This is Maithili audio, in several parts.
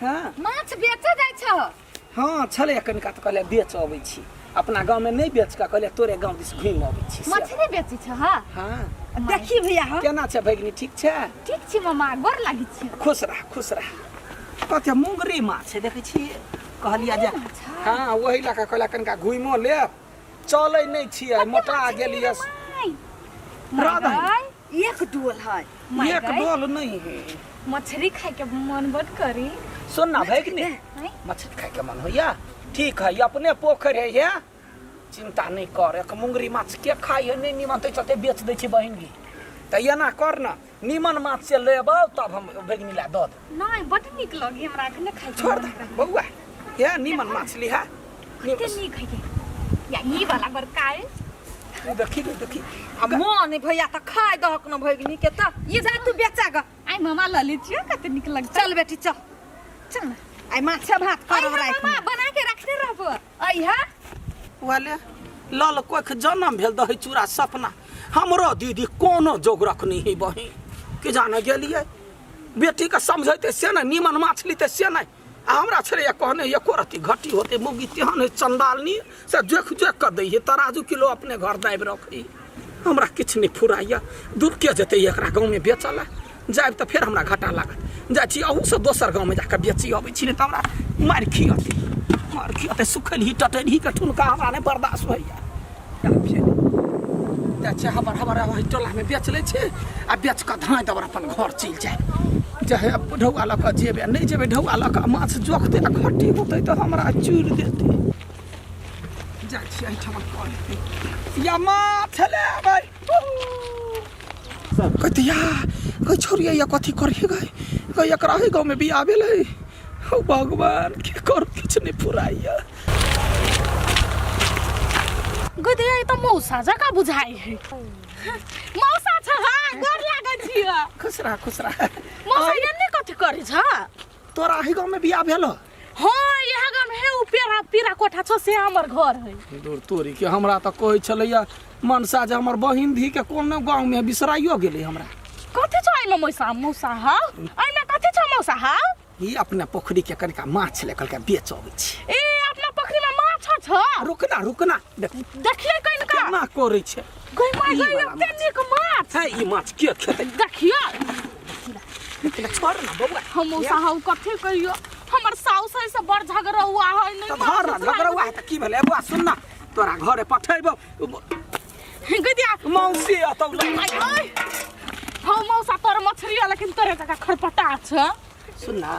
हाँ माछ बेचे जाइ छ हाँ छलै कनिका तऽ कहलियै बेच अबै छी अपना गाँवमे नहि बेच कऽ कहलियै तोरे गाँव दिस घुमि अबै छी से। मछली बेचै छ हाँ हाँ देखी भैया हम केना छै भगिनी ठीक छै ठीक छी मामा गोर लागै छी खुश रह खुश रह कते मुंगरी माछ छै देखै छी कहलियै जे हाँ ओही लऽ कऽ कहलियै कनिका घुमिओ लेब चलै नहि छियै मोटा गेलियै राधा एक डोल है एक डोल नहीं है मछली खाए के मन बड करी सुन ना भगिनी हैं? मछली खाए के मन होइया ठीक है अपने पोखरि है ये चिंता नहीं कर एक मुंगरी माछ के खाइ है नहीं निमन तो चलते बेच दै छी बहिन गी तऽ एना कर ना निमन माछ से लेबौ तब हम भगिनी ला दऽ देब नहीं बड नीक लगे हमरा अखने खाए के छोड़ मन दे करे। बौआ ये निमन माछ लिहा कते नीक है या ई वाला बड़का है देखी देखी आ मन भैया तऽ खाय दहक न भगिनी के तऽ ये जा तू बेचा ग आई मामा ल ले छियो कते नीक लगतै चल बेटी चल चल ना आइ माछे भात करब आई राति मामा बना के रखने रहबो अइहा वाले लल कोख जन्म भेल दही चूड़ा सपना हमरो दीदी कोनो जोगरक नहीं है बहिन के जाने गेलियै बेटीके समझैते से नहि नीमन माछ लीते से नहि आ हमरा छलैए कहने एको रत्ती घटी होतै मौगी तेहन है चंडालनी से जोखि जोखि कऽ दै है तराजू किलो अपने घर दाबि रखै हमरा किछु नहि फुराइए दूर के जेतै एकरा गाँवमे बेचऽ लए जायब तऽ फेर हमरा घाटा लागत जाइ छी अहूसँ दोसर गाँवमे जाकऽ बेची अबै छी नहि तऽ हमरा मारि खियतै मारि खियतै सुखलही टटलहीके ठुनका हमरा नहि बर्दाश्त होइए जाइ छै हबर हबर ओहि टोलामे बेच लै छै आ बेच कऽ धाँइ दबर अपन घर चलि जाय चाहे ढौआ लऽ कऽ जेबै नहि जेबै ढौआ लऽ कऽ माछ जोखतै आ घट्टी होतै तऽ हमरा चूरि देतै जाइ छी एहिठाम कऽ लेतै या माछ लेबै कहते या गई छोड़िए या कथी करिए गई गई एकरा ही गाँव में बियाह भेलै हौ भगवान की करू किछु नहि फुराइया गदे ई तऽ मौसा जकाँ बुझाइ है मौसा छ हाँ गोर लागै छियै खुश रह खुश रह मौसा एन्ने कथी करै छ तोरा ही गाँव में बियाह भेल हाँ यहाँ गाँव है उ पेरा पीरा कोठा छ से हमर घर है दूर तोरी के हमरा तऽ कहै छलैया मनसा जे हमर बहिन धी के कोनो गाँव में बिसराइयो गेलै हमरा कथी छ एहिमे मौसा मौसा हौ एहिमे कथी छ मौसा हौ ई अपना पोखरी के कनिका माछ ले कहलकै बेच अबै छी ए अपना पोखरी में माछ छ रुकना रुकना देख देखिए कनिका केना करै छै गई माय ई गई वाला एते नीक माछ है ई माछ के खेतै देखिए छोड़ ना बबुआ हम मौसा हौ कथी कहियो हमर साउस है से बड़ झगड़ा हुआ है नहीं तऽ धर ना झगड़ा हुआ है तऽ की भेलै बौआ सुन ना तोरा घरे पठेबौ गदिया मौसी अतौ आइ हौ मौसा तोर मछरी है, लेकिन तोरे जका खरपटा छ सुन ना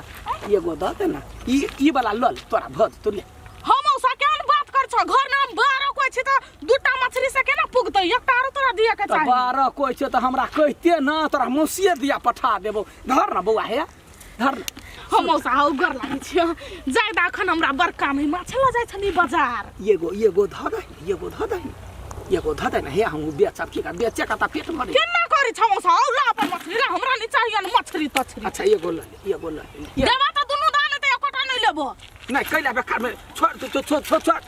एगो दऽ दे ना ई ई वाला लऽ ले तोरा भऽ जेतौ ले हौ मौसा केहन बात कर छ घर में हम 12 कोइ छी त दूटा मछरी से केना पुगतै एकटा आरो तोरा दिया के तऽ चाही 12 कोइ छै तऽ हमरा कहिते ना तोरा मौसिए दिया पठा देबौ धर ना बौआ हे धर ना हौ मौसा हौ गोर लागै छियो जाय दा अखन हमरा बड़ काम है माछ लऽ जाइ छनी बाजार एगो एगो धऽ दही एगो धऽ दही एगो धऽ दे ना हे हम बेचब की कर बेचे का तऽ पेट भरे केना करै छ मौसा हौ ला अपन मछली ला हमरा नहीं चाहिए न मछली तछली अच्छा एगो लऽ ले एगो लऽ ले देबा तऽ दुनू दा नहीं तऽ एकोटा नहीं लेबो नहीं कैला बेकार में छोड़ छोड़ छोड़ छोड़ छोड़